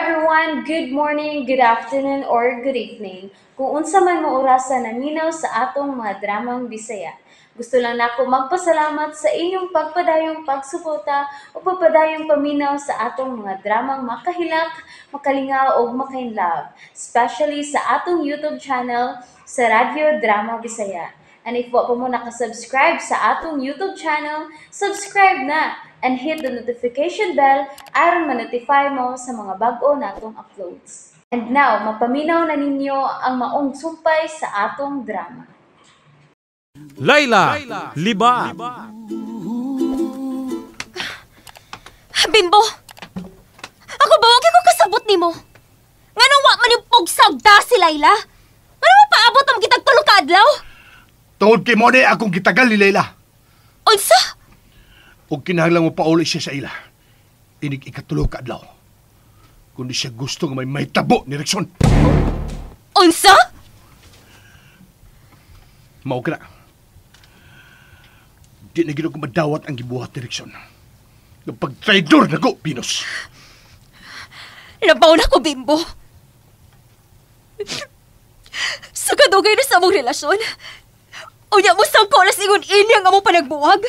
everyone! Good morning, good afternoon, or good evening. Kung unsa man mo orasa naminaw sa atong mga dramang Bisaya. Gusto lang nako magpasalamat sa inyong pagpadayong pagsuporta o pagpadayong paminaw sa atong mga dramang makahilak, makalingaw o makainlove, especially sa atong YouTube channel sa Radyo Drama Bisaya. And if wa pa mo nakasubscribe sa atong YouTube channel, subscribe na and hit the notification bell aron ma-notify mo sa mga bag-o natong uploads. And now, mapaminaw na ninyo ang maong sumpay sa atong drama. Layla, Liba. Bimbo! Ako ba, wag ko kasabot nimo? Nganong wa man yung pugsagda si Layla? Ngano mapaabot ang kitag tulo ka adlaw? Tungod kay mo na akong gitagal ni Layla. Unsa? Og kinahanglan mo pauli siya sa ila. Inig ikatulo ka adlaw. Kundi siya gusto nga may mahitabo ni Rickson. Unsa? Mao ka na. Di na gino ko madawat ang gibuhat ni Rickson. Ng pagtraidor na ko, Venus. Labaw na ko, Bimbo. Sa kadugay na sa among relasyon, unya mo sangko na singon ini ang among panagbuwag.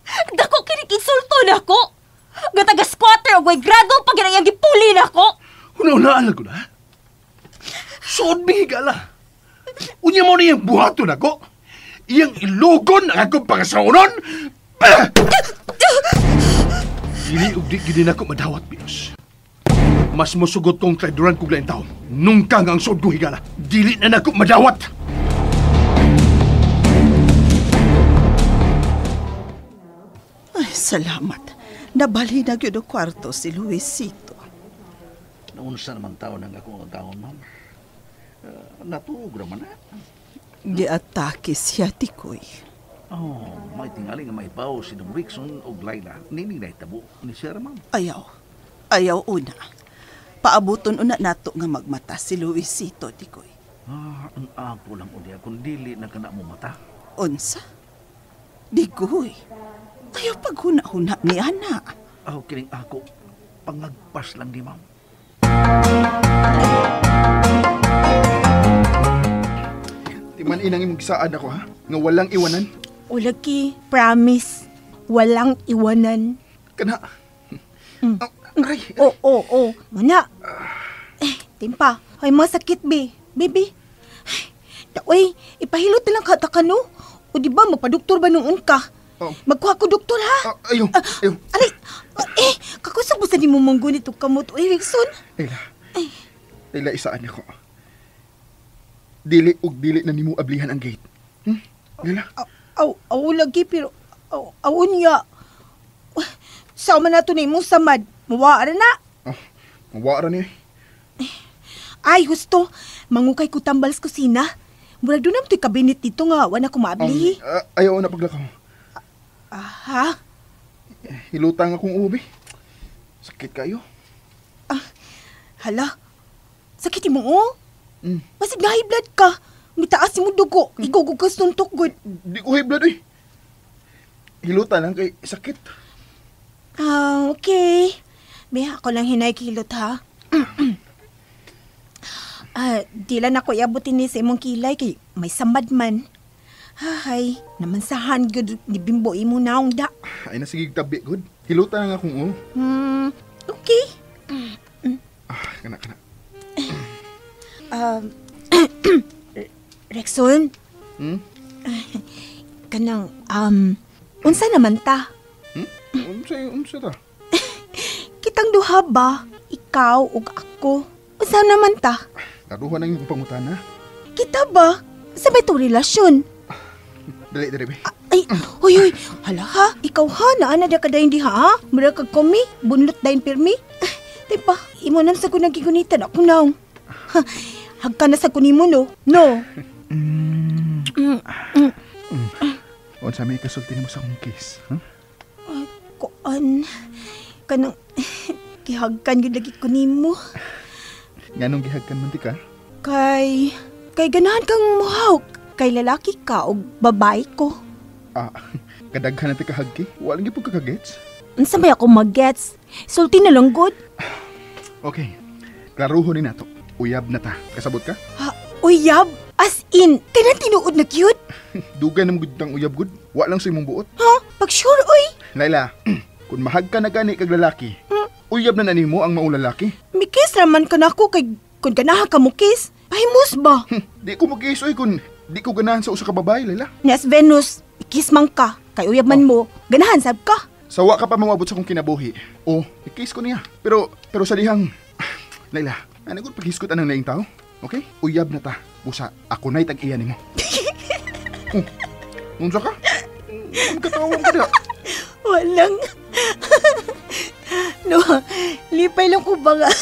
Dako kinikinsulto na ko. Nga taga-squatter o way grado pag ginayang gipuli na ko. Una-unaan lang ko na. Suod mi higala. Unya mo na iyang buhaton ako. Iyang ilugon ang akong pangasaunon. Dili og di gini na ko madawat, Venus. Mas musugot kong traidoran kong lain tao. Nungka nga ang suod kong higala. Dili na nako madawat. Ay, salamat. Nabali na gyud og kwarto si Luisito. Naunsa naman tao ng akong taon, ma'am. Natuog naman na. Giatake siya, Tikoy. Oh, may tingali nga maipaw si Dong Rickson og Layla. Nini na itabo ni Sir, ma'am. Ayaw. Ayaw una. Paabuton una nato nga magmata si Luisito, Tikoy. Ah, ang ako lang unya kung dili na kana mo mata. Unsa? Digoy. Ayaw paghuna-huna ni ana. Aw, kining ako, pangagpas lang di, ma'am. Timan inang imong gisaad ako, ha? Nga walang iwanan. Ulagi, promise. Walang iwanan. Kana. Aray. Oo. Muna. Eh, timpa. Ay, masakit, be. Baby. Ay, daoy, ipahilot na lang ka ta no? O di ba, mapaduktor ba noon ka? Oh. Magkuha ko doktor, ha? Ayaw, ayaw. Aray, eh, kakusog mo sa ni mo manggunit og kamot, oy, Rickson. Layla. Layla, isaan ako. Dili og dili na nimo ablihan ang gate. Layla. Aw, aw, lagi, pero, aw, aw, niya. Sama na to ni mong samad. Mawara na. Oh, mawara niya. Ay, husto. Mangukay ko tambal sa kusina. Murag doon naman to'y kabinet dito nga. Wala ko maabli. Ayaw na paglakaw. Aha? Hilutang akong ubi. Sakit kayo. Hala. Sakit mo, oh. Mm. Masig na high blood ka. Mitaas mo dugo. Igugog ka suntok, good. Di ko high blood, eh. Hilutan lang kay sakit. Ah, okay. May ako lang hinay kilot, ha? Di lang ako iabutin ni sa imong kilay kay may samad man. Hay, namansahan gud ni Bimbo imo naong da. Ay, nasigig tabi, good. Hilutan lang akong, oh. Okay. Kana, kana. Rexon? Kanang, unsa naman ta? Unsa ta? Kitang duha ba? Ikaw ug ako. Unsa naman ta? Naduha na yung pangutana. Kita ba? Sa may itong relasyon? Dali, dali, be. Ay, huy, huy. Hala ha, ikaw ha, naana da ka dahin di ha? Mura kag komi, bunlot dahin pirmi. Diba, imo nam sa ko nagigunitan ako naong. Hagka na sa kunimo, no? No. Unsa may kasulti nimo sa akong case, huh? Ay, kuan. Kanang, gihagkan yun lagi ko nimo. Nganong gihagkan man ti ka? Kay ganahan kang muhawk. Kay lalaki ka o babae ko. Ah, kadaghan na ti kahagki. Walang gipod ka kagets. Unsa may ako magets? Sulti na lang, good. Okay. Klaruhon ni nato. Uyab na ta. Kasabot ka? Ha, uyab? As in, kanang tinuod na cute? Dugay na gud tang uyab gud. Wa lang sa imong buot. Ha? Pag sure oy. Laila, kung mahag ka na gani kag lalaki, uyab na nimo ang maong lalaki. Mikis raman ka nako kay kung ganahan ka mo kiss, pahimus ba? Di ko mo-kiss oy kung di ko ganahan sa usa ka babae, Laila. Nes Venus, ikis man ka, kay uyab man mo, ganahan sab ka. Sawa ka pa mawabot sa kong kinabuhi. O, ikis ko niya. Pero sa dihang, Laila, ano gud paghiskot anang laing tao? Okay? Uyab na ta. Busa, ako na'y tag-iya nimo. Oh, unsa ka? Magkatawang ka na. Walang. No, lipay lang ko ba nga.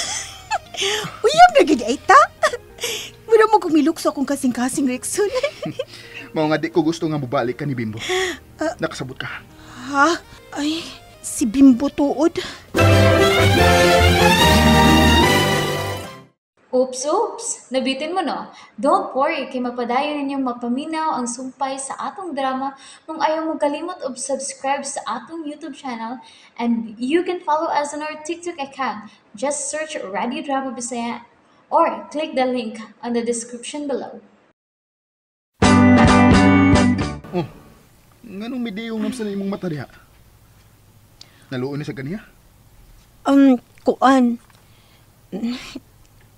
Uyab na gid ay ta. Wala mo kumilok sa akong kasing-kasing, Rexon. Mao nga di ko gusto nga mobalik ka ni Bimbo. Nakasabot ka. Ha? Ay, si Bimbo tuod. Oops, oops! Nabitin mo, no? Don't worry, kay mapadayon ninyong mapaminaw ang sumpay sa atong drama kung ayaw mo kalimot og subscribe sa atong YouTube channel, and you can follow us on our TikTok account. Just search Radio Drama Bisaya or click the link on the description below. Oh, nganong midiyong nam sa imong mata diha? Naluon ni sa kaniya? Kuan.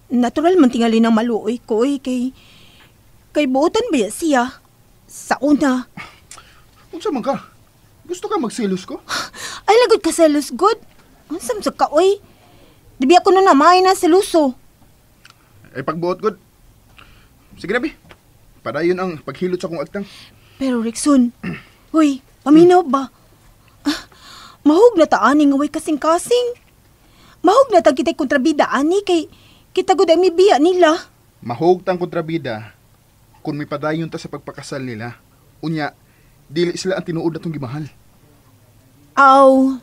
Natural man tingali ng maluoy ko eh, kay buotan ba siya? Sa una. Unsa man ka? Gusto ka magselos ko? Ay, lagod ka selos, good. Unsa man ka, oy? Dibi ako na namay na seluso. Ay, pagbuot, good. Sige na, bi. Padayon ang paghilot sa akong agtang. Pero, Rexon, huy, paminaw ba? Ah, mahug na taani nga way kasing-kasing. Mahug na ta kita'y kontrabida, ani, kay kita gud ang mibiya nila. Mahug tang kontrabida kung may padayon ta sa pagpakasal nila. Unya, dili sila ang tinuod natong gimahal. Aw,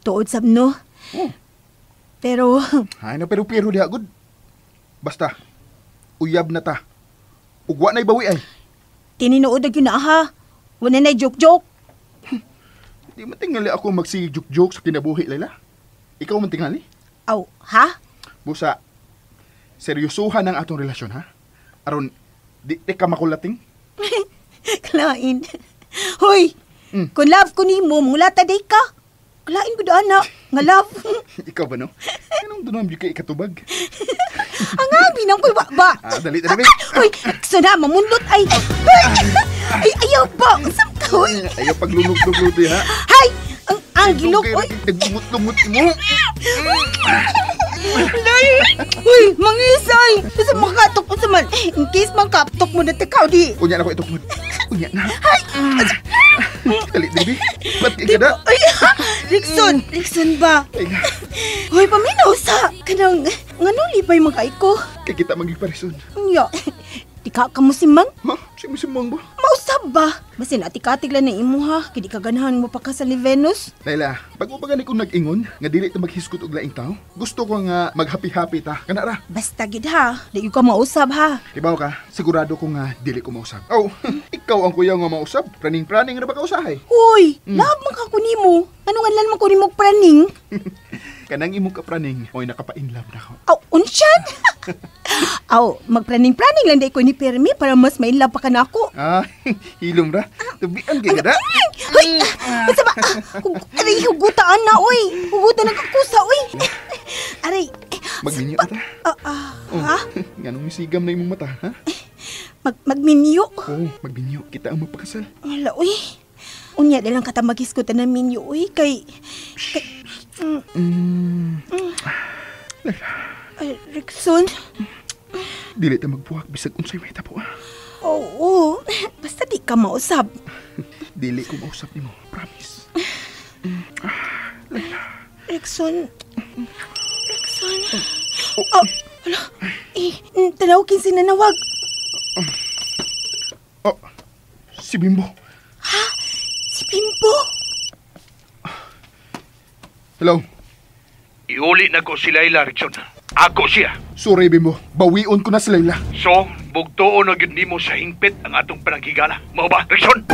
tuod sab no. Oh. Pero ay na pero diha gud. Basta uyab na ta. Ug wa nay bawi ay. Tininood na gyud na ha. Wa na nay joke-joke. Di man tingali ako magsige joke-joke sa kinabuhi, Laila. Ikaw man tingali. Aw, ha? Busa, seryosuhan ang atong relasyon, ha? Aron, di ka makulating? Klain. Hoy, kung love ko nimo, mangulata day ka. Klain ko doon na, nga love. Ikaw ba, no? Anong doon ang kay ikatubag? Ang abi nang ko'y ba? Ah, dali, dali. Hoy, sana, mamunlot ay. Ay, ayaw ba? Saan ka, hoy? Ayaw paglunok-lunok, ha? Hay! Ang gilok, oy. Nagmut-lumut mo. Lay! Uy, mangisay! Sa makatok ko sa man. In case makatok mo na tikaw, di. Unya na ko itok mo. Unya na. Ay! Dali, baby. Ba't ka na? Ay, Rixon! Rixon ba? Uy, paminaw sa. Kanang, ngano lipay mga ko? Kaya kita magigparison. Unya. Tika ka mo si Mang? Ha? Si Mang ba? Mausab ba? Basin atik-atik lang na imo ha. Kaya di ka ganahan mo pakasal ni Venus. Laila, bago pa gani kong nag-ingon, nga dili ta maghisgot og laing tao, gusto ko nga mag-happy-happy ta. Kana ra. Basta gid ha. Di ka mausab ha. Ibaw ka, sigurado ko nga dili ko mausab. Oh, ikaw ang kuya nga mausab. Praning-praning na ba ka usahay? Uy, love man ka ko nimo. Ano nga lan man ko nimo praning? Kanang imong kapraning, oy nakapa-inlove na ko. Aw, unsyan? Aw, magpraning-praning lang di ko ni Permi para mas ma-inlove pa ka na ako. Ah, hilom ra. Tubian kay kada. Hoy, basta ba? Aray, hugutaan na, oy. Hugutan ang kakusa, oy. Aray. Magminyo ta. Ha? Nganong misigam na imong mata, ha? Magminyo? Oo, magminyo. Kita ang magpakasal. Wala, oy. Unya, dalang katamagis ko ta ng minyo, oy. Kay... Ay, Rixon. Dili ta magbuwag bisag unsay mahitabo. Oo, basta di ka mausab. Dili ko mausab nimo, promise. Laila. Rixon. Rixon. Oh, ala. Eh, tanaw kin sinanawag. Oh, si Bimbo. Ha? Si Bimbo? Hello. Iuli na ko si Laila, Rixon. Ako siya. Sorry, Bimbo. Bawion ko na si Laila. So, bugtuon na gyud nimo sa hingpit ang atong panaghigala. Mao ba, Rixon?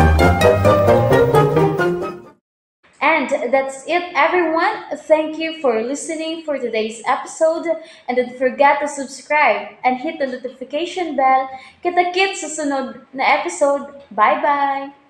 And that's it, everyone. Thank you for listening for today's episode. And don't forget to subscribe and hit the notification bell. Kita-kits sa sunod na episode. Bye-bye!